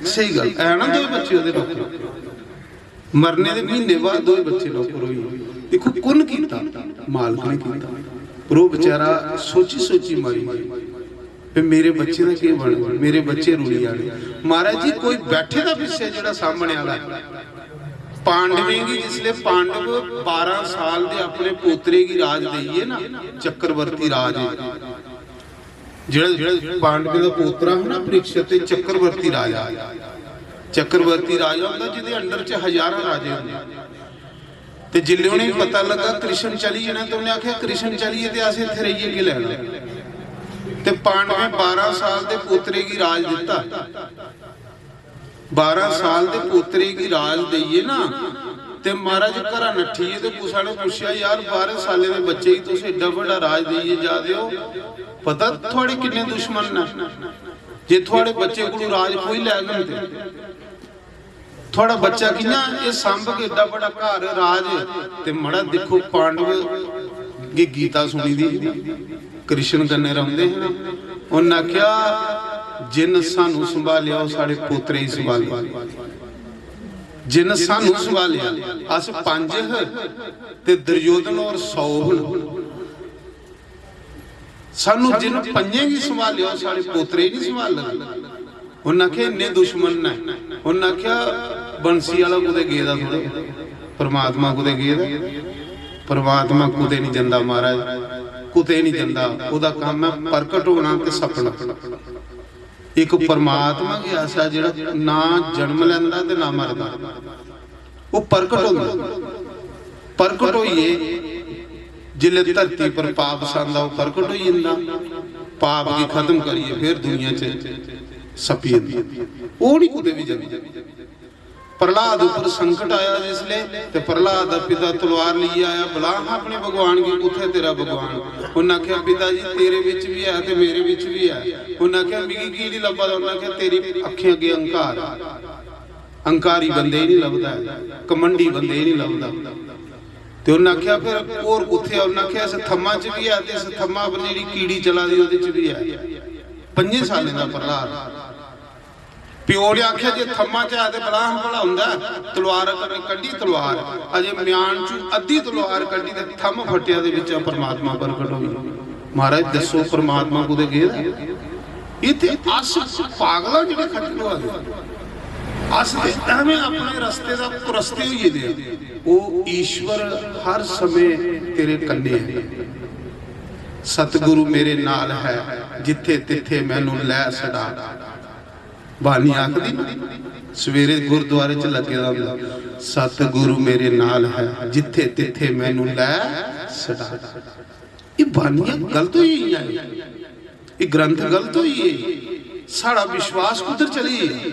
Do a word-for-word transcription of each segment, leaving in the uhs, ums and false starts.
स्हेई गल्ल ऐ ना, दो बच्चे ओह्दे डॉक्टर, मरने दे म्हीने बाद दो बच्चे डॉक्टर होई गे। दिक्खो, कु'न कीता? मालक ने कीता। पर ओह् बेचारा सोची सोची मरी गेआ, "ते मेरे बच्चे दा केह् बनग? मेरे बच्चे रुली जाने।" महाराज जी, कोई बैठे दा पिच्छे जेह्ड़ा सामने आह्ला ऐ? पांडवें गी, जिसलै पांडव बारां साल दे अपने पोतरे गी राज देइयै ना, चक्रवर्ती राज, जेह्ड़ा, जेह्ड़ा पांडवें दा पोतरा हा ना परीक्षित, ते चक्रवर्ती राजा, चक्रवर्ती राजा होंदा, जेह्दे under च हजारां राजे होंदे। ते जिसलै उ'नेंगी पता लग्गा कृष्ण चली जाना, ते उ'नें आखेआ, "कृष्ण चली गे ते अस इत्थै रेहियै केह् लैना?" ते पांडवें बारां साल दे पोतरे गी राज दित्ता। बारां साल दे पोतरे गी राज देइयै ना, ते महाराज घरा नट्ठी गे। ते कुसै ने पुच्छेआ, "यार, बारां सालें दे बच्चे गी तुस एड्डा बड्डा राज देइयै जा दे ओ, पता थुआढ़े किन्ने दुश्मन न? जे थुआढ़े बच्चे कोलू राज खोई लैङन ते थुआढ़ा बच्चा कि'यां एह् सांभग एड्डा बड्डा घर, राज?" ते मड़ा दिक्खो, पांडव गी गीता सुनी दी ही, कृष्ण कन्नै रौंह्दे हे ना। उन्न आखेआ, "जिन्न सानू संभालेआ, ओह् साढ़े पोतरे गी संभालेआ। जिन्न सानू संभालेआ, अस पंज हे ते दुर्योधन होर सौ हन। सानू जिन्न पंजें गी संभालेआ, ओह् साढ़े पोतरे गी निं संभालग।" उन्न आखेआ, "इन्ने दुश्मन न।" उन्न आखेआ, "बंसी आह्ला कुतै गेदा थोड़े, परमात्मा कुतै गेदा? परमात्मा कुतै निं जंदा महाराज, कुतै निं जंदा। ओह्दा कम्म ऐ प्रकट होना ते सपना।" इक परमात्मा गै ऐसा जेह्ड़ा ना जन्म लैंदा ते ना मरदा, ओह् प्रकट होंदा। प्रकट होइयै जिसलै धरती पर पाप सांदा, ओह् प्रकट होई जंदा, पाप गी खत्म करियै फिर दुनिया च सप्पी जंदा। ओह् निं कुतै बी जंदा। प्रहलाद उप्पर संकट आया जिसलै, ते प्रहलाद दा पिता तलवार लेइयै आया, "बला हां अपने भगवान गी, कुत्थै तेरा भगवान?" उन्न आखेआ, "पिता जी, तेरे बिच बी ऐ ते मेरे बिच बी ऐ।" उन्न आखेआ, "मिगी की निं लब्भा दा?" उन्न आखेआ, "तेरी अक्खें अग्गें अहंकार ऐ, अहंकारी बंदे गी निं लभदा ऐ, घमंडी बंदे गी निं लभदा।" ते उन्न आखेआ, "फिर होर कुत्थै ऐ?" उन्न आखेआ, "इस थम्मा च बी ऐ ते इस थम्मा पर जेह्ड़ी कीड़ी चला दी ओह्दे च बी ऐ।" पंजें सालें दा प्रहलाद। प्यो ने आखेआ, "जे थम्मा च है ते बलाह भला हुंदा ऐ।" तलवार कन्नै कड्ढी तलवार, अजे म्यान चू अद्धी तलवार कड्ढी ते थम्म फट्टेआ, दे बिच्चा परमात्मा प्रगट होई। महाराज दस्सो, परमात्मा कुतै गेदा? इत्थै अस पागलां जेह्ड़े खज्जल होआ दे, अस ते एवें अपने रस्ते दा कुरस्ते होई गेदे आं। ओह् ईश्वर हर समें तेरे कन्नै ऐ। सतगुरु मेरे नाल है, जित्थे तित्थे मैनू लै सदा। बानी आखदी ना, सवेरे गुरुद्वारे च लग्गे दा होंदा, "सतगुरु मेरे नाल है, जित्थे तित्थे मैनू लै सदा।" एह् बानियां गलत होई गेइयां न, एह् ग्रंथ गलत होई गे। साढ़ा विश्वास कुद्धर चली गेआ?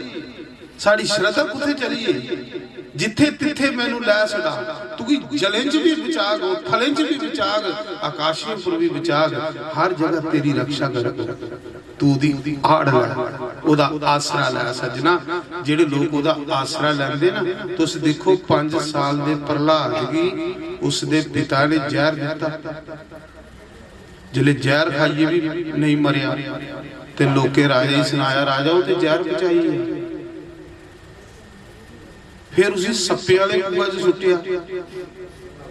साढ़ी श्रद्धा कुत्थै चली गेई? "जित्थे तित्थे मैनू लै सदा।" तुगी जलें च बी बचाग, ओह् थलें च बी बचाग, आकाशें उप्पर बी बचाग, हर जगह तेरी रक्षा करग। तू ओह्दी आड़ लै, ओह्दा आसरा लै। सज्जना, जेह्ड़े लोक ओह्दा आसरा लैंदे ना, तुस दिक्खो, पंज साल दे प्रहलाद गी उसदे पिता ने जैह्र दित्ता। जिसलै जैह्र खाइयै बी नेईं मरेआ ते लोकें राजे गी सनाया, "राजा, ओह् ते जैह्र पचाई गेआ।" फिर उसी सप्पें आह्ले खूहा च सुट्टेआ।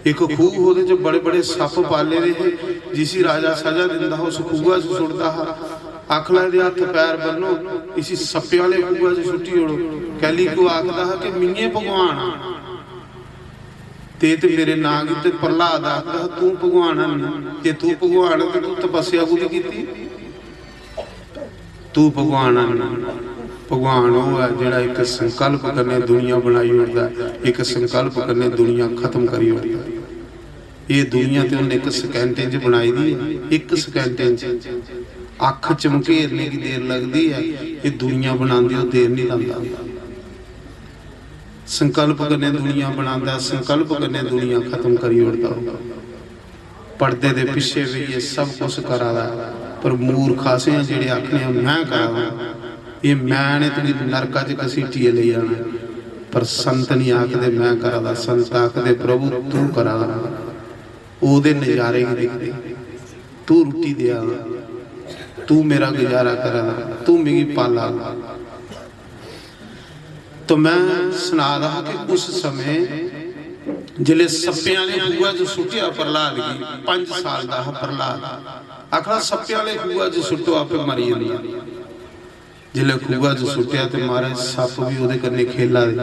इक खूह, ओह्दे च बड़े बड़े सप्प पाले दे हे, जिसी राजा सजा दिंदा हा, उस खूहा च सुट्टदा हा। आखन लगे, "हत्थ पैर बन्नो, इसी सप्पें आह्ले खूहा च सुट्टी ओड़ो।" कैली कि ओह् आखदा हा कि "मियें भगवान आं।" ते, ते मेरे नांऽ गी ते प्रहलाद आखदा हा, "तूं भगवान है नहीं, जे तूं भगवान है ते तूं तपस्या कुदी कीती?" तू भगवान है नहीं, भगवान ओह् ऐ जेह्ड़ा इक संकल्प कन्नै दुनिया बनाई ओड़दा ऐ, इक संकल्प कन्नै दुनिया खत्म करी ओड़दा ऐ। एह् दुनिया ते उन्नै इक सकैंटें च बनाई दी ऐ, इक सकैंटें च। अक्ख चमकेरने गी देर लगदी ऐ, एह् दुनिया बनांदे ओह् देर नहीं लांदा। संकल्प कन्नै दुनिया बनांदा, संकल्प कन्नै दुनिया खत्म करी ओड़दा। ओह् पर्दे दे पिच्छे बेहियै सब कुछ करा दा, पर मूर्ख असें जेह्ड़े आखने आं, "में करा दा।" एह् "में" ने तुगी नरका च घसीटियै लेई जाना। पर संत नहीं आखदे, "में करा दा।" संत आखदे, "प्रभु, तू करा दा।" ओह्दे नजारे गी दिखदे, "तू रुट्टी देआ दा, तू मेरा गुजारा करा दा, तू मिगी पाला दा।" तो मैं सना दा हा कि उस समय जिसलै सप्पें आह्ले खूहा च सुट्टेआ प्रह्लाद गी, पंज साल दा हा प्रह्लाद, आखदा, "सप्पें आह्ले खूहा च सुट्टो, आपे मरी जंदा।" जिसलै खूहा च सुट्टेआ ते महाराज सप्प बी ओह्दे कन्नै खेला दे।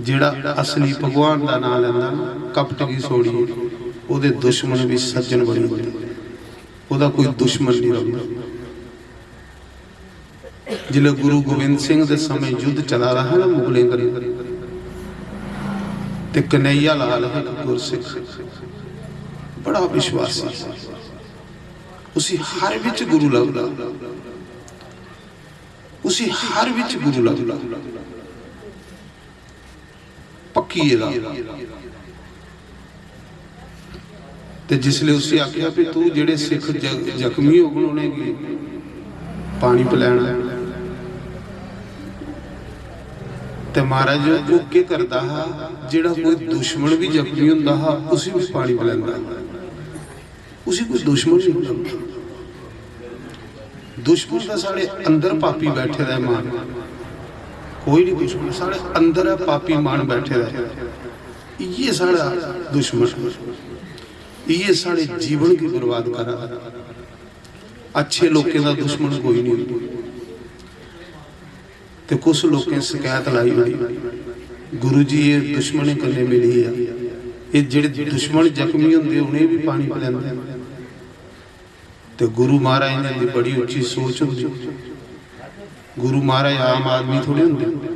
जेह्ड़ा असली भगवान दा नांऽ लैंदा ना, कपट गी छोड़ियै, ओह्दे दुश्मन बी सज्जन बनी जंदे। ओह्दा कोई दुश्मन नहीं रौंह्दा। जिसलै गुरु गोबिंद सिंह दे समें युद्ध चला दा हा ना मुगलें कन्नै, ते कन्हैया लाल हे इक गुरसिख, बड़ा विश्वासी, उसी हर बिच गुरु लभदा, उसी हर बिच गुरु लभदा, पक्की गेदा। ते जिसले उसी आखेआ भी तू जेह्ड़े सिख ज-, जख्मी होगन उ'नेंगी पानी पलैना ऐ। ते महाराज ओह् केह् करदा हा, जेह्ड़ा कोई दुश्मन बी जख्मी होंदा हा उसी बी पानी पलैंदा हा। उसी कोई दुश्मन नहीं होंदा। दुश्मन तां साढ़े अंदर पापी बैठे दा ऐ मन, कोई नहीं दुश्मन, साढ़े अंदर ऐ पापी मन बैठे दा ऐ। इ'यै साढ़ा दुश्मन, इ'यै साढ़े जीवन गी बर्बाद करा दा। अच्छे लोकें दा दुश्मन कोई नहीं। ते कुछ लोकें शकैत लाई होई, "गुरु जी, एह् दुश्मनें कन्नै मिली आ, एह् जेह्ड़े दुश्मन जख्मी होंदे, उ'नेंगी बी पानी पलैंदे।" ते गुरु महाराज ने इंदी बड़ी उच्ची सोच होंदी। गुरु महाराज आम आदमी थोड़े होंदे,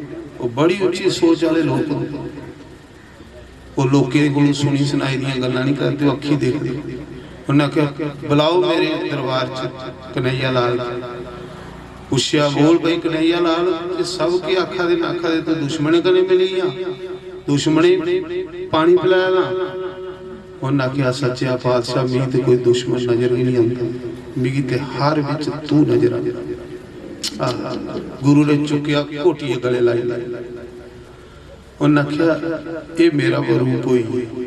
ओह् बड़ी उच्ची सोच आह्ले लोक होंदे। ओह् लोकें कोलों सुनी सनाई दियां गल्लां नहीं करदे, ओह् अक्खीं दिखदे। उन्नै आखेआ, "बुलाओ मेरे दरबार च कन्हैया लाल गी।" पुच्छेआ, "बोल भाई कन्हैया लाल, एह् सब केह् आखा दे न? आखा दे तू दुश्मनें कन्नै मिली गेआ, दुश्मनें गी पानी पलाया ना।" उन्नै आखेआ, "सच्चेआ पातशाह, मिगी ते कोई दुश्मन नजर गै नहीं आंदा, मिगी ते हर बिच तू नजर आंदा।" आहा, गुरु ने चुक्केआ, घोटियै गले लाई लाई। उन्नै आखेआ, "एह् मेरा रूप होई गेआ।"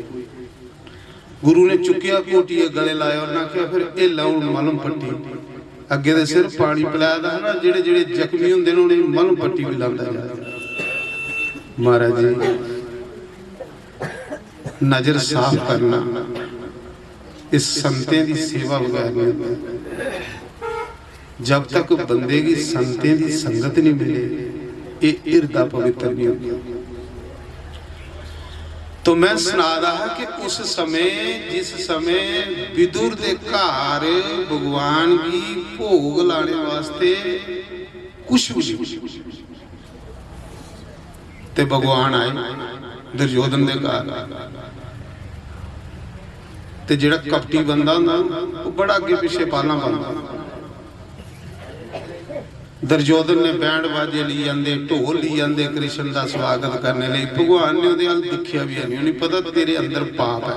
गुरु ने चुक्केआ, घोटियै गले लाया। उन्नै आखेआ, "फिर एह् लै हून मलम पट्टी।" अग्गें दे सिर पानी पलाए दा हा ना, जेह्ड़े जेह्ड़े जख्मी होंदे न, उ'नेंगी मलम पट्टी बी लांदा जा। महाराज जी, नजर साफ करना, इस संतें दी सेवा बगैर नहीं होंदी। जब तक बंदे गी संतें दी संगत नहीं मिले, एह् हिरदा पवित्र नहीं होंदा। तो मैं सना दा हा कि उस समय, जिस समय विदुर दे घर भगवान गी भोग लाने वास्ते कुछ भी नहीं, ते भगवान आए दुर्योधन दे घर। ते जेह्ड़ा कपटी बंदा होंदा ना, ओह् बड़ा अग्गें पिच्छें पालां पांदा। दुर्योधन ने बैंड बाजे ली आंदे, ढोल ली आंदे कृष्ण दा स्वागत करने लेई। भगवान ने ओह्दे अल दिक्खेआ बी हैनी, उ'नेंगी पता तेरे अंदर पाप ऐ,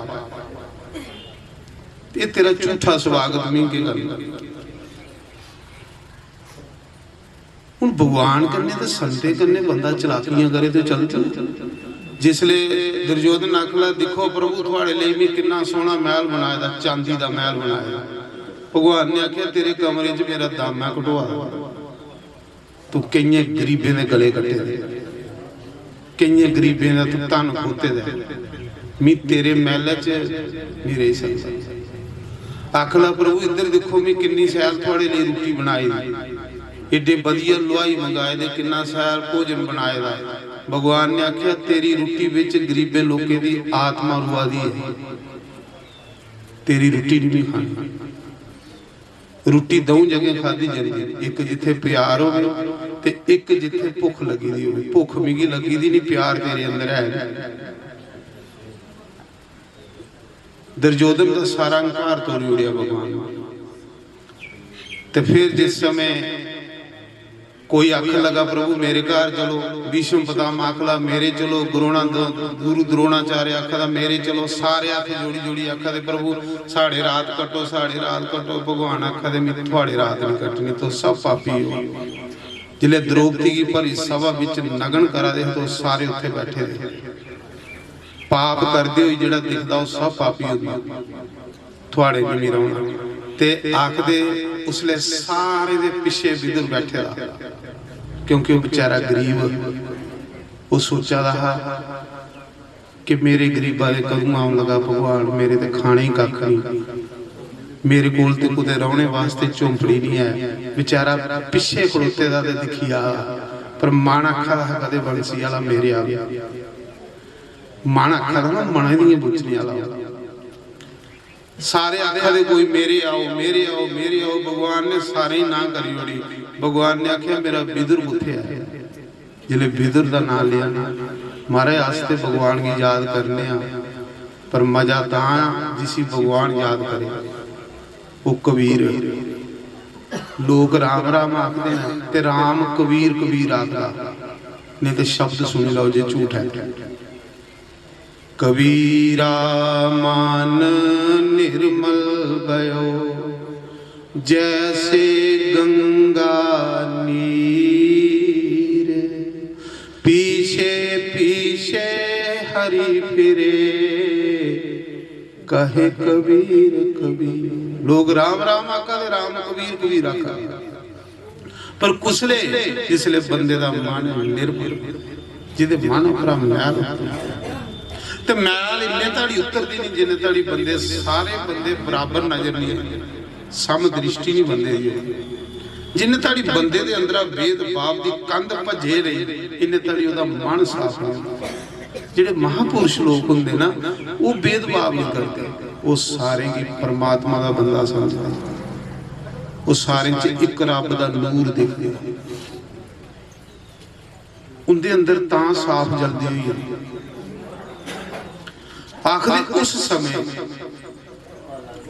एह् तेरा झूठा स्वागत, मिगी केह् करना। हून भगवान कन्नै ते संतें कन्नै बंदा चलाकियां करे ते चलदी। जिसले दुर्योधन आखन लगा, "दिक्खो प्रभु, थुआड़े लेई में किन्ना सोहना मैह्ल बनाए दा, चांदी दा मैह्ल बनाए दा।" भगवान ने आखेआ, "तेरे कमरे च मेरा दम ऐ घटोआ दा। तू केइयें गरीबें दे गले कट्टे दे, केइयें गरीबें दा तू धन खोते दा ऐ। मी तेरे मैह्लै च निं रेही सकदा।" आखन लगा, "प्रभु, इद्धर दिक्खो, मी किन्नी शैल थुआड़े लेई रुट्टी बनाई दी, एड्डे बधिया हलवाई मंगाए दे, किन्ना शैल भोजन बनाए दा।" भगवान ने आखेआ, "तेरी रुट्टी बिच गरीबें लोकें दी आत्मा रुआ दी ऐ, तेरी रुट्टी निं मी खानी।" रुट्टी द'ऊं जगह खादी जंदी, इक जित्थै प्यार होवे ते इक जित्थै भुक्ख लग्गी दी होवे। भुक्ख मिगी लग्गी दी निं, प्यार तेरे अंदर है निं। दुर्योधन दा सारा हंकार तोड़ी ओड़ेआ भगवान ने। ते फिर जिस समय कोई आखन लगा, "प्रभु, मेरे घर चलो।" भीष्म पितामह आखदा, "मेरे चलो।" गुरुणा द-, गुरु द्रोणाचार्य आखदा, "मेरे चलो।" सारे हत्थ जोड़ी जोड़ी आखा दे, "प्रभु, साढ़े रात कट्टो, साढ़े रात कट्टो।" भगवान आखा दे, "में थुआड़े रात नहीं कट्टनी, तुस सब पापी हो।" जिसलै द्रौपदी गी भरी सभा बिच नग्न करा दे हे, तो सारे उत्थे बैठे दे। पाप करदे होई जेड़ा दिखदा, ओह सब पापी होंदा। थुआड़े च निं रौह्ना। ते आखदे, उसलै सारे दे पिच्छे विदुर बैठे दा। क्योंकि ओह् बेचारा गरीब, ओह् सोचा दा हा कि मेरे गरीबा दे कदूं औन लगा भगवान, मेरे ते खाने ही कक्ख नहीं, मेरे कोल ते कुतै रौहने वास्ते झोंपड़ी नहीं है। बेचारा पिच्छे खड़ोते दा ते दिक्खी आ, पर मन आखा दा हा कदे बंसी आह्ला मेरे आवे। मन आखा दा ना, मनै दियां बुझने आह्ला। सारे आखा दे कोई मेरे आओ, मेरे आओ, मेरे आओ। भगवान ने सारे ही ना करी ओड़ी। भगवान ने आखेआ, मेरा बिदुर कुत्थे ऐ? जिसले बिदुर दा नाम लिया ना, महाराज, अस ते भगवान गी याद करने आं, पर मजा तां ऐ जिसी भगवान याद करे। ओह् कबीर। लोक राम राम आखदे न ते राम कबीर कबीर आखदा, नहीं ते शब्द सुनी लैओ जे झूठ ऐ। कबीरा मन निर्मल भयो, जैसे गंगा नीर। पीछे पीछे हरि फिरे, कहे कबीर कबीर। लोग राम राम आखा दे, राम कबीर कबीर आखा दे। पर कुसले? जिसले बंदे दा मन निर्मल, जिदे मन उप्परा मैल उतरी। ते मैल इन्ने धड़ी उतरदी नहीं, जिन्ने धड़ी बंदे, सारे बंदे बराबर नजर नहीं आंदे, सम दृष्टि नहीं बंदे दी होंदी। जिन्ने धड़ी बंदे दे अंदरा भेदभाव दी कंध भज्जे नहीं, इन्ने धड़ी ओहदा मन साफ नहीं होंदा। जेह्ड़े महापुरुष लोक होंदे ना, ओह् भेदभाव नहीं करदे, ओह् सारें गी परमात्मा दा बंदा समझदे, ओह् सारें च इक रब दा नूर दिखदे। उंदे अंदर तां साफ जल्दी होई जंदी। आखदे उस समय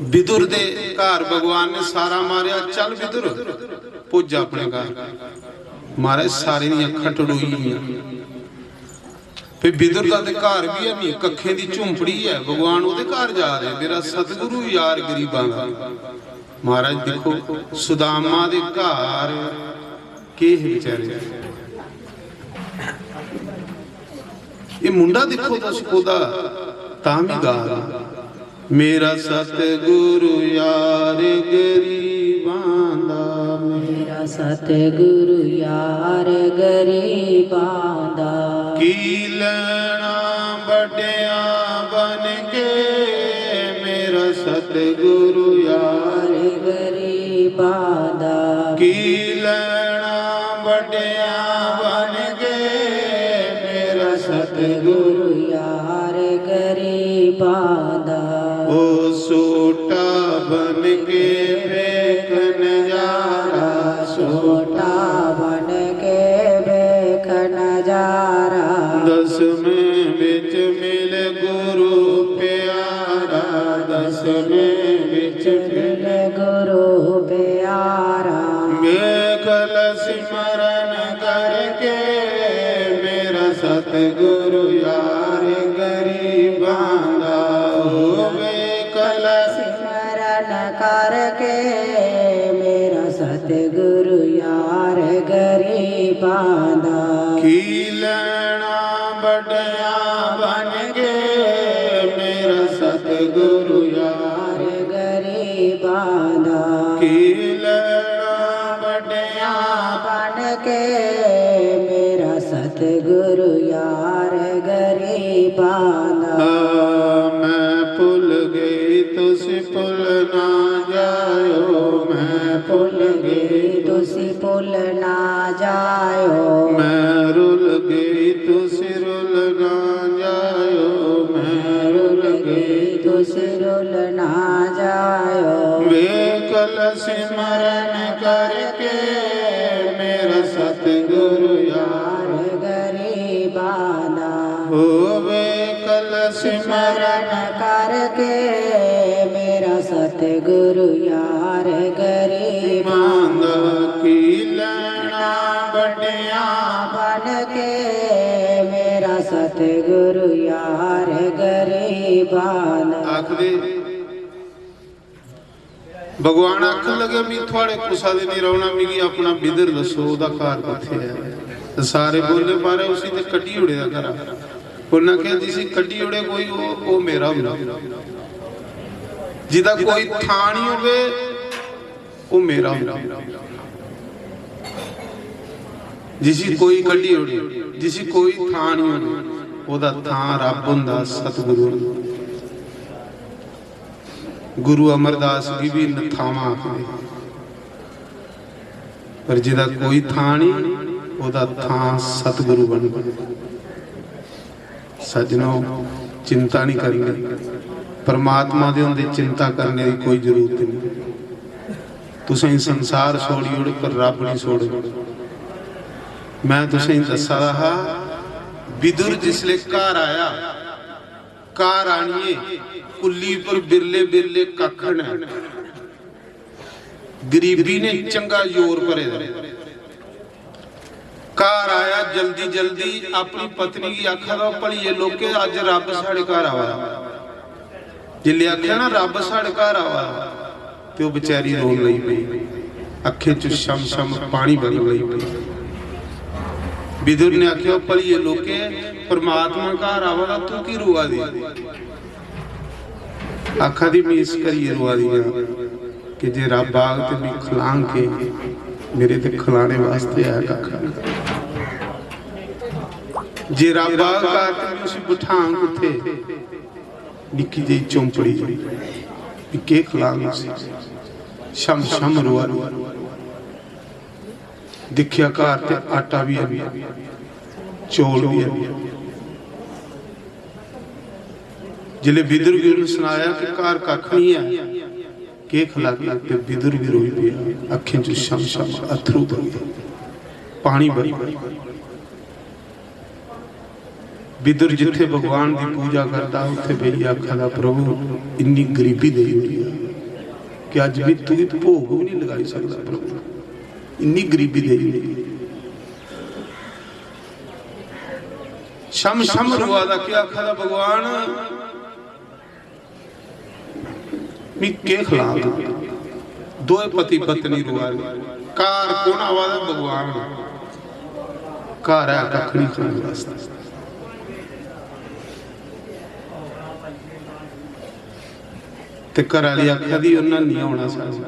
विदुर दे घर भगवान ने सारा मारेआ, "चल विदुर, पुज्ज अपने घर।" महाराज, सारें दियां अक्खां टडोई गेइयां। फिर विदुर दा ते घर बी है नहीं, कक्खें दी झुंपड़ी ऐ, भगवान ओह्दे घर जा दे, मेरा सतगुरु यार गरीबां दा। महाराज दिक्खो, सुदामा दे घर केह् हे बेचारे। एह् मुंडा दिक्खो तुस ओह्दा, तां बी गा दा, "मेरा सतगुरु यार गरीबां दा।" मेरा सतगुरु यार गरीबां दा। की लैना बड्डेआ बन के, मेरा सतगुरु यार गरीबां दा। की लैना बड्डेआ बन के, मेरा सतगुरु यार गरीबां दा। ओ सोटा बन के वेख नजारा, सोटा बन के वेख नजारा। दसवें बिच मिल गुरु प्यारा, दसवें बिच मिल गुरु प्यारा। वेख ल सिमरन करके, मेरा सतगुरु यार गरीबां दा। ओ वेख ल सिमरन करके, मेरा सतगुरु यार गरीबां दा। की लैना बड्डेआ बन के, मेरा सतगुरु यार गरीबां दा। की लैना बड्डेआ बन के, मेरा सतगुरु यार गरीबां दा। हाँ, मैं भुल गई तुसी भुल ना जायो, मैं भुल गई तुसी भुल ना जायो। मैं रुल गई तुसी रुल ना जायो, मैं रुल गई तुसी रुल ना जायो। वेख ल सिमरन करके, मेरा सतगुरु यार गरीबां दा। ओ वेख ल सिमरन करके, मेरा सतगुरु यार गरीबां दा। की लैना बड्डेआ बन के, मेरा सतगुरु यार गरीबां दा। आखदे, भगवान आखन लगे, "मी थुआड़े कुसा दे नहीं रौहना, मिगी अपना बिदर दस्सो, ओहदा घर कुत्थे ऐ?" ते सारे बोले, "मारे उसी ते कड्ढी ओड़े दा घरा।" उन्हें आखेआ, "जिसी कड्ढी ओड़े कोई, ओह, ओह मेरा होंदा। जिदा कोई थां नहीं होवे, ओह मेरा होंदा।" जिसी कोई कड्ढी ओड़े, जिसी कोई थां निं होनी, ओह्दा थां रब्ब होंदा, सतगुरु होंदा। गुरु अमरदास गी बी नथामा आखदे, पर जेह्दा कोई थां निं, ओह्दा थां सतगुरु बनदा। सज्जनो, चिंता निं करनी, परमात्मा दे होंदे चिंता करने दी कोई जरूरत निं। तुसें संसार छोड़ी ओड़, पर रब्ब निं छोड़े। मैं तुसें दस्सा दा हा, विदुर जिसले घर आया, घर आनियै कुल्ली पर बिरले बिरले कक्ख न, गरीबी ने चंगा जोर भरे दा। घर आया जल्दी जल्दी, अपनी पत्नी गी आखा दा, "भलिये लोके, अज्ज रब्ब साढ़े घर आवा दा।" जिसले आखेआ ना, "रब्ब साढ़े घर आवा दा," ते ओह् बेचारी रोन लगी पेई, अक्खें च छम छम पानी बगन लगी पेई। विदुर ने आखेआ, "भलिये लोके, परमात्मा घर आवा दा, तू की रोआ दी?" आखा दी, "मैं इस करियै रोआ दी आं कि जे रब्ब आग ते मैं खलांग के? मेरे ते खलाने वास्ते है कक्ख निं। जे रब्ब आग घर ते मैं उसी बठांग कुत्थे? निक्की जेही चौंपड़ी, मैं केह् खलांग उसी?" छम छम रोआ दी। दिक्खेआ घर ते आटा बी है, चौल बी है। जिसलै विदुर गी उन्नै सनाया कि घर कक्ख निं ऐ, केह् खलागे, ते विदुर बी रोई पेआ, अक्खें च छम छम अत्थरू बगी गे, पानी बगी गे। विदुर जित्थे भगवान दी पूजा करदा, उत्थे बेहियै आखा दा, "प्रभु, इन्नी गरीबी देई ओड़ी ऐ कि अज्ज मैं तुगी भोग बी नहीं लगाई सकदा प्रभु, इन्नी गरीबी देई ओड़ी।" छम छम रोआ दा, केह् आखा दा, "भगवान, मी केह् खलां तूं?" दोए पति पत्नी रोआ दे। घर कौन आवा दा? भगवान। घर है कक्ख निं खाने वास्तै। ते घरै आह्ली आखा दी, "उन्नै निं औना साढ़े,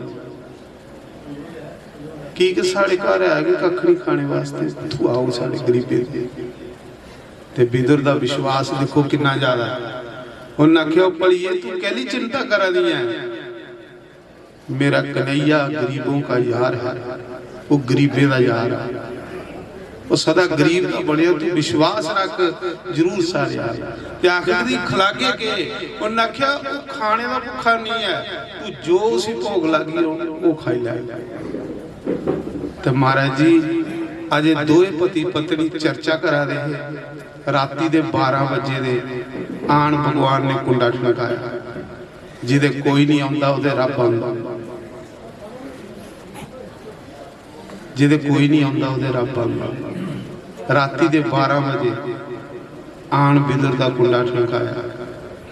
की के साढ़े घर है गै कक्ख निं खाने वास्तै, तूं आओ साढ़े गरीबें दे।" ते विदुर दा विश्वास दिक्खो किन्ना ज्यादा ऐ। उन्नै आखेआ, "ओ भलिये, तू कैह्ली चिंता करा दी ऐ? मेरा कन्हैया गरीबों का यार है, ओह् गरीबें दा यार ऐ। ओह् सदा गरीब दा बनेआ, तू विश्वास रख, जरूर साढ़े आए।" ते आखर दी खलागे के? उन्नै आखेआ, "ओह् खाने दा भुक्खा निं ऐ, तू जो उसी भोग लागी, ओह्, ओह् खाई लैग।" ते महाराज जी, अजे दोए पति पत्नी चर्चा करा दे हे, राती दे बारां बजे दे आन भगवान ने कुंडा ठनकाया। जिदे कोई नहीं आंदा, ओदे रब आंदा। जिदे कोई नहीं आंदा, ओदे रब आंदा। राती दे बारां बजे आन विदुर दा कुंडा ठनकाया।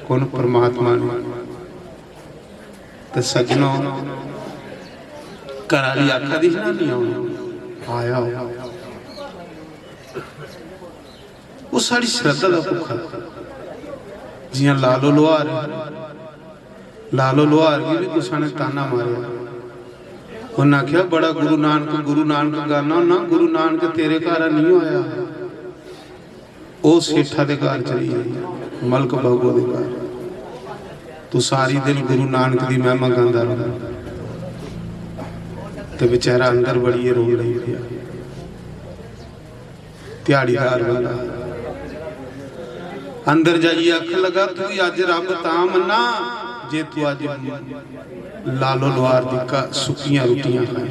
कौन? परमात्मा ने। ते सज्जनो, घर आह्ली आखा दी ही ना, "नहीं आना, आया हो।" ओह् साढ़ी श्रद्धा दा भुक्खा। जियां लालो लोहार, लालो लोहार गी बी कुसै ने ताना मारेआ। उन्नै आखेआ, "बड़ा गुरु नानक, गुरु नानक गाना होना, गुरु नानक तेरे घर नहीं आया।" ओह् सेठा दे घर चली गेई, मलक बागो दे घर। तू सारी दिन गुरु नानक दी महिमा गांदा रौंह्दा। ते बेचारा अंदर बड़ियै रोन लगी पेआ। ध्याड़ीदार बंदा। अंदर जाइयै आखन लगा, "तू अज्ज रब तां मन्ना जे तू अज्ज लालो लोहार दी क-, सुक्कियां रुट्टियां खाए।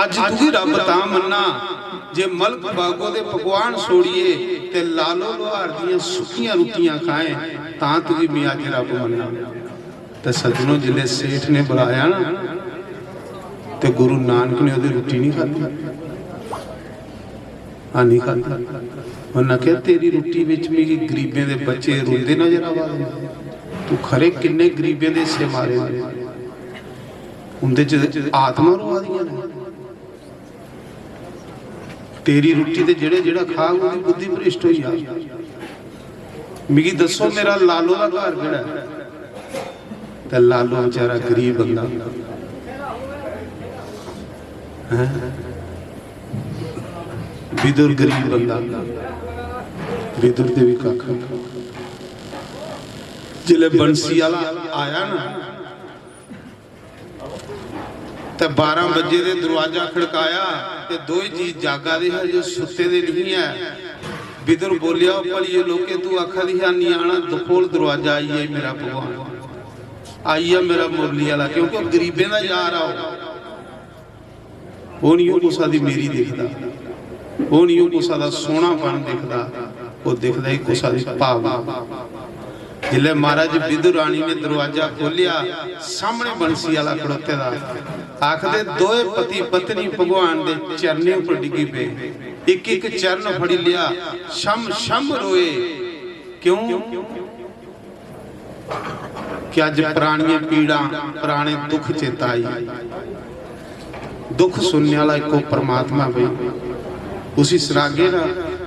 अज्ज तुगी रब तां मन्ना जे मलक बागो दे पकवान छोड़ियै ते लालो लोहार दियां सुक्कियां रुट्टियां खाए, तां तुगी मैं अज्ज रब मन्ना।" ते सज्जनो, जिसलै सेठ ने बुलाया ना, ते गुरु नानक ने ओह्दी रुट्टी नहीं खाधी। हाँ, नहीं खाधी। उन्नै आखेआ, "तेरी रुट्टी बिच मिगी गरीबें दे बच्चे रोंदे नजर आवा दे न। तू खरे किन्ने गरीबें दे हिस्से मारे दे। उंदे च आत्मा रोआ दियां न।" तेरी रुट्टी ते जेह्ड़ा जेह्ड़ा खाग, ओह्दी बुद्धि भ्रष्ट होई जाग। मिगी दस्सो, मेरा लालो दा घर केह्ड़ा ऐ? ते लालो बेचारा गरीब बंदा, हैं? विदुर गरीब बंदा, विदुर दे भी कक्ख नहीं। जिसलै बंसी आह्ला आया ना, ते बारां बजे दे दरवाजा खड़काया, ते दोए जी जागा दे हे, जो सुत्ते दे नहीं है। विदुर बोलिया, "भलिये लोके, तू आखा दी हा नहीं आना, दफोल दरवाजा आई गेआ मेरा भगवान, आई गेआ मेरा मुरली आह्ला, क्योंकि ओह् गरीबें दा यार आ ओह्।" ओह् निं ओह् कुसै दी मेरी दिखदा, ओह् निं ओह् कुसै दा सोह्नापन दिखदा, ओह् दिखदा ई कुसै दी भावना। जिसलै महाराज विदु रानी ने दरवाजा खोह्लेआ, सामने बंसी आह्ला खड़ोते दा। आखदे दोए पति पत्नी भगवान दे चरणें उप्पर डिग्गी पे, इक इक चरण फड़ी लेआ, छम छम रोए। क्यों? कि अज्ज परानियां पीड़ां, पराने दुख चेता आई। दुख सुनने आह्ला इक्को परमात्मा भाई, उसी सनागे ना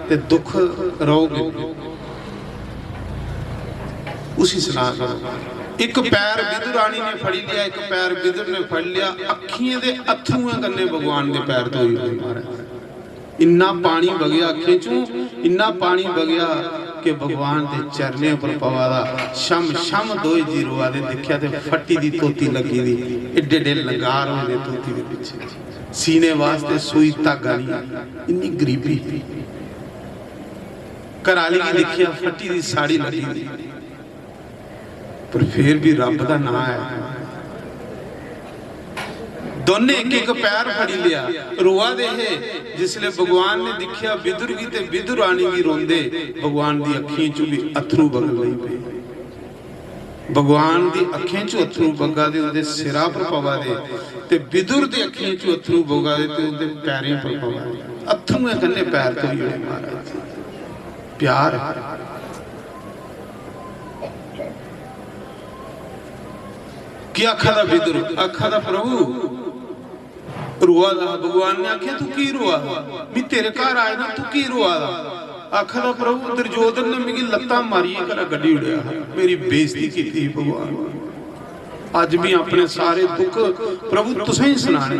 ते दुख रौह्ग, उसी सनाग। इक पैर विदु रानी ने फड़ी लेआ, इक पैर विदुर ने फड़ी लेआ, अक्खियें दे अत्थरुएं कन्नै भगवान दे पैर धोई ओड़े महाराज। इन्ना पानी बगेआ अक्खें चों, इन्ना पानी बगेआ कि भगवान दे चरणें पर पवा दा। छम छम दोए जी रोआ दे, दिक्खेआ ते फट्टी दी धोती लग्गी दी, एड्डे एड्डे लंगार होए दे धोती दे पिच्छे, सीने वास्ते सूई धागा नहीं, इन्नी गरीबी। घर आह्ली गी दिक्खेआ, फट्टी दी साड़ी लग्गी दी, पर फिर भी रब दा नां ऐ। दोने इक इक पैर फड़ी लेआ, रोआ दे हे। जिसले भगवान ने दिखेआ विदुर गी ते विदुर रानी गी रोंदे, भगवान दी अक्खियें चों भी अथरू बगन लगी पे। भगवान दी अक्खियें चों अथरू बगा दे, उंदे सिरा पर पवा दे, ते विदुर दी अक्खियें चों अथरू बगा दे ते उंदे पैरें पर पवा दे। अथरुएं कन्नै पैर धोई ओड़े महाराज जी। प्यार। केह् आखा दा विदुर? आखा दा, "प्रभु, रोआ दा।" भगवान ने आखेआ, "तू की रोआ दा? मैं तेरे घर आए दा, तू की रोआ दा?" आखा दा, "प्रभु, दुर्योधन ने मिगी लत्तां मारियै घरा कड्ढी ओड़ेआ हा, मेरी बेइज्जती कीती ही भगवान। अज्ज मैं अपने सारे दुख, प्रभु, तुसें ही सनाने,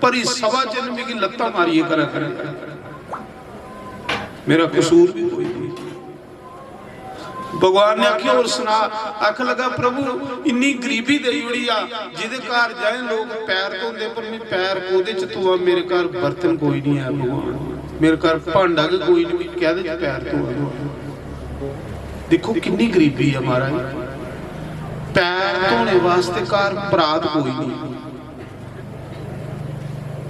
पर इस सभा च इ'न्नै मिगी लत्तां मारियै घरा कड्ढेआ। मेरा कसूर भी कोई नहीं।" भगवान ने आखेआ, "होर सना।" आखन लगा, "प्रभु, इन्नी गरीबी देई ओड़ी आ, जिदे घर जाए लोक पैर धोंदे, पर मैं पैर कोह्दे च धोआ? मेरे घर बर्तन कोई नहीं ऐ भगवान, मेरे घर भांडा गै कोई नहीं, मैं कैह्दे च पैर धोआ?" दिक्खो किन्नी गरीबी ऐ महाराज, पैर धोने वास्ते घर परात कोई नहीं।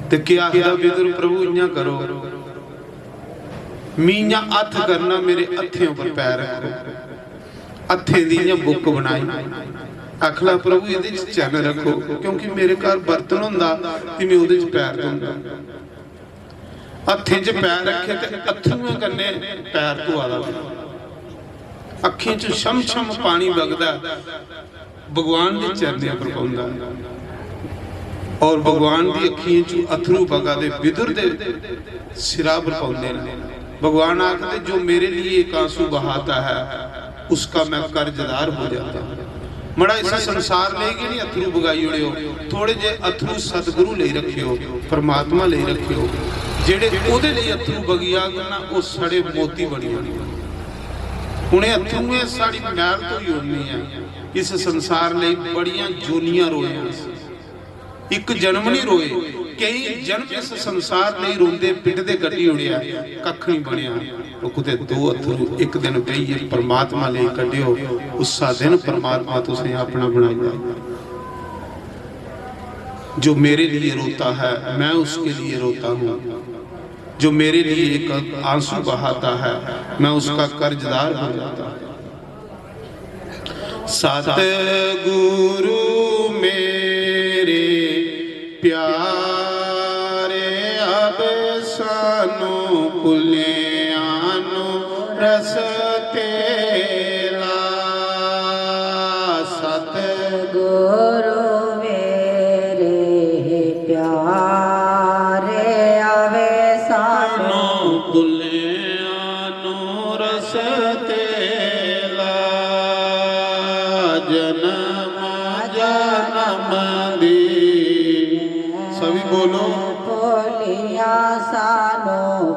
ते केह् आखदा विदुर, "प्रभु इ'यां करो, मी इ'यां हत्थ करना, मेरे हत्थें उप्पर पैर रक्खो।" हत्थें दी इ'यां बुक बनाई, आखला, "प्रभु, एह्दे च चरण रक्खो, क्योंकि मेरे घर बर्तन होंदा ते मैं ओह्दे च पैर धोंदा।" हत्थें च पैर रक्खे ते अत्थरुएं कन्नै पैर धोआ दा, अक्खीं च छम छम पानी बगदा। भगवान दे चरणें पर पौंदा ऐ और भगवान दी अक्खियें च अथरू बगा दे विदुर दे सिरा पर पौंदे न। भगवान आखदे, "जो मेरे लिए एक आंसू बहाता है, उसका मैं कर्जदार हो जाता हूँ।" मड़ा इस संसार लेई गै नहीं अथरू बगाई ओड़ेओ, थोड़े जे अथरू सतगुरु लेई रखेओ, परमात्मा लेई रखेओ। जेड़े ओदे लेई अथरू बगी जाग ना, ओह् सड़े मोती बनी जाने। उ'नें अथरुएं साढ़ी मैल धोई ओड़नी ऐ। इस संसार लेई बड़ियां जोनियां रोए आं अस। इक जन्म नहीं रोए, केई जन्म इस संसार लेई रोंदे पिटदे कड्ढी ओड़ेआ, कक्ख नहीं बनेआ। ओह् कुतै दो अथरू इक दिन बेहियै परमात्मा लेई कड्ढेओ, उस्सा दिन परमात्मा तुसें अपना बनाई लैग। जो मेरे लिए रोता है, मैं उसके लिए रोता हूँ। जो मेरे लिए एक आंसू बहाता है, मैं उसका कर्जदार हो जाता हूँ। सतगुरु मेरे प्यारे, अब सानू भुल्लेआं नू रस तेरा। सतगुरु मेरे प्यारे, आवे सानू भुल्लेआं नू रस तेरा। जन्म जन्म दी, सभी बोलो। भुल्लेआं सानू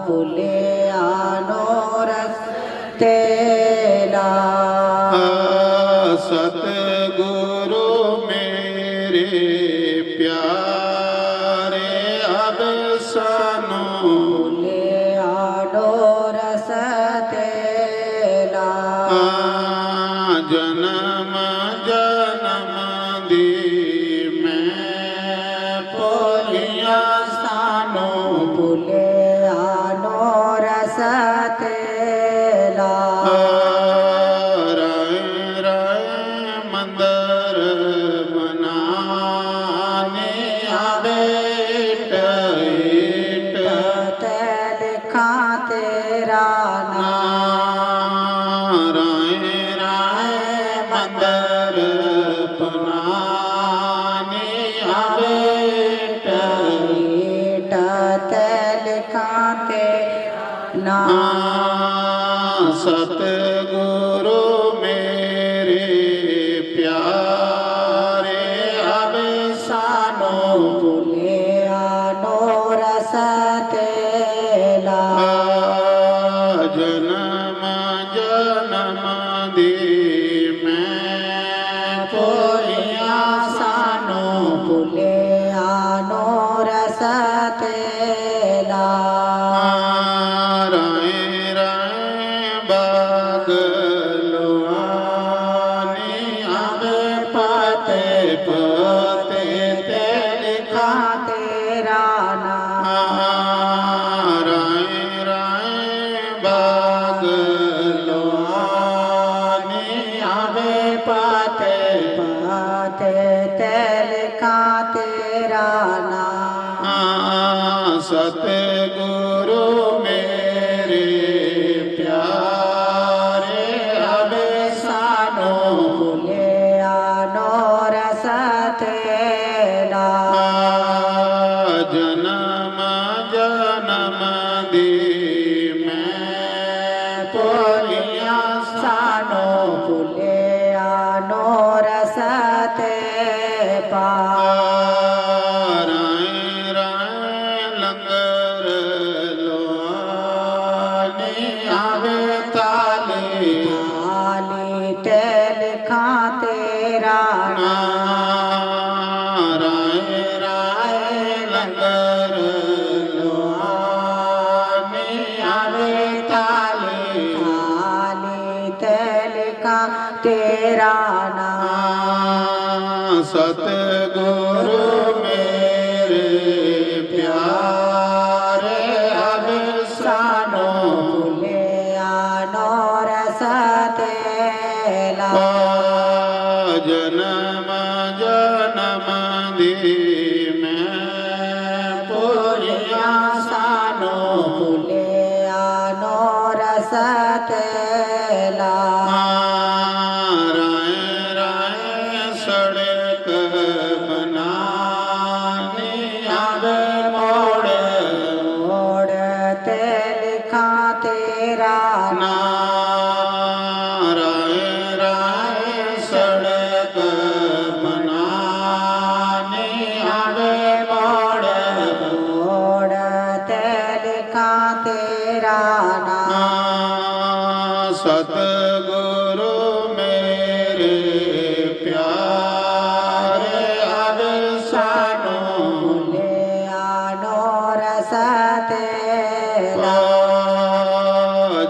भुलिया नो रस्ते ला। सतगुरु मेरे प्यारे, अब सानू भुलिया नो रस्ते ला। जन्म जन्म दी मैं भुलिया सानू भुलिया नो रस्ते ला। राय राय मंदर बनाने आवे, ईट ईट ते लिखां तेरा नाम। राय राय मंदर बनाने आवे, ईट ईट ते लिखां तेरा नाम। सतगुरु मेरे प्यारे, अब सानू भुलिया नो रस्ते ला। जन्म जन्म दी मैं भुलिया सानू भुलिया नो रस्ते ला। राय राय बाग लुआनी आवे, पते पते ते लिखां तेरा नाम। राय राय बाग लुआनी आवे, पते पते ते लिखां तेरा नाम। सतगुरु मेरे प्यारे, अब सानू भुलिया नो रस्ते ला। जन्म जन्म दी मैं भुलिया सानू भुलिया नो रस्ते पा। राय राय लंगर लुआनी आवे, ताली ताली ते लिखां तेरा नाम। राय राय लंगर लुआनी आवे, ताली ताली ते लिखां तेरा नाम। सतगुरु मेरे प्यारे, अब सानू भुलिया नो रस्ते ला। जन्म जन्म दी मैं भुलिया सानू भुलिया नो रस्ते ला। राय राय सड़क बनानी आवे, मोड़ मोड़ ते लिखां तेरा नाम। राय राय सड़क बनानी आवे, मोड़ मोड़ ते लिखां तेरा नाम। सतगुरु मेरे प्यारे, अब सानू भुलिया नो रस्ते ला।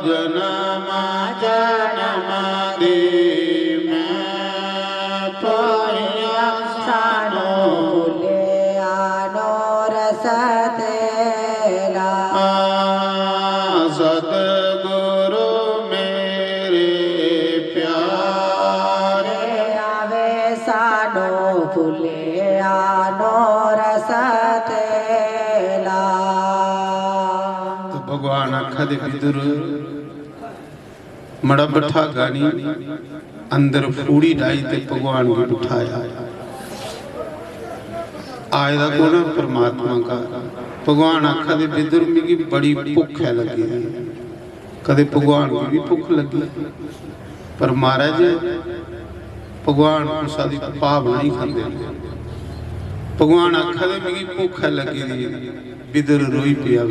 जन्म जन्म दी मैं भुलिया सानू भुलिया नो रस्ते ला। सतगुरु मेरे प्यारे, आवे सानू भुलिया नो रस्ते ला। तो भगवान आखा दे, विदुर, मड़ा बठागा नी, अंदर फूड़ी डाई ते भगवान गी बठाया। आए दा कौन है? परमात्मा का। भगवान आखा दे, विदुर, मिगी बड़ी भुख है लगी दी। कदे भगवान गी भी भुख लगी, पर महाराज, भगवान कुसा दी भावना ही खंदे न। भगवान आखा दे, मिगी भुख है लगी दी। विदुर रोई पिया।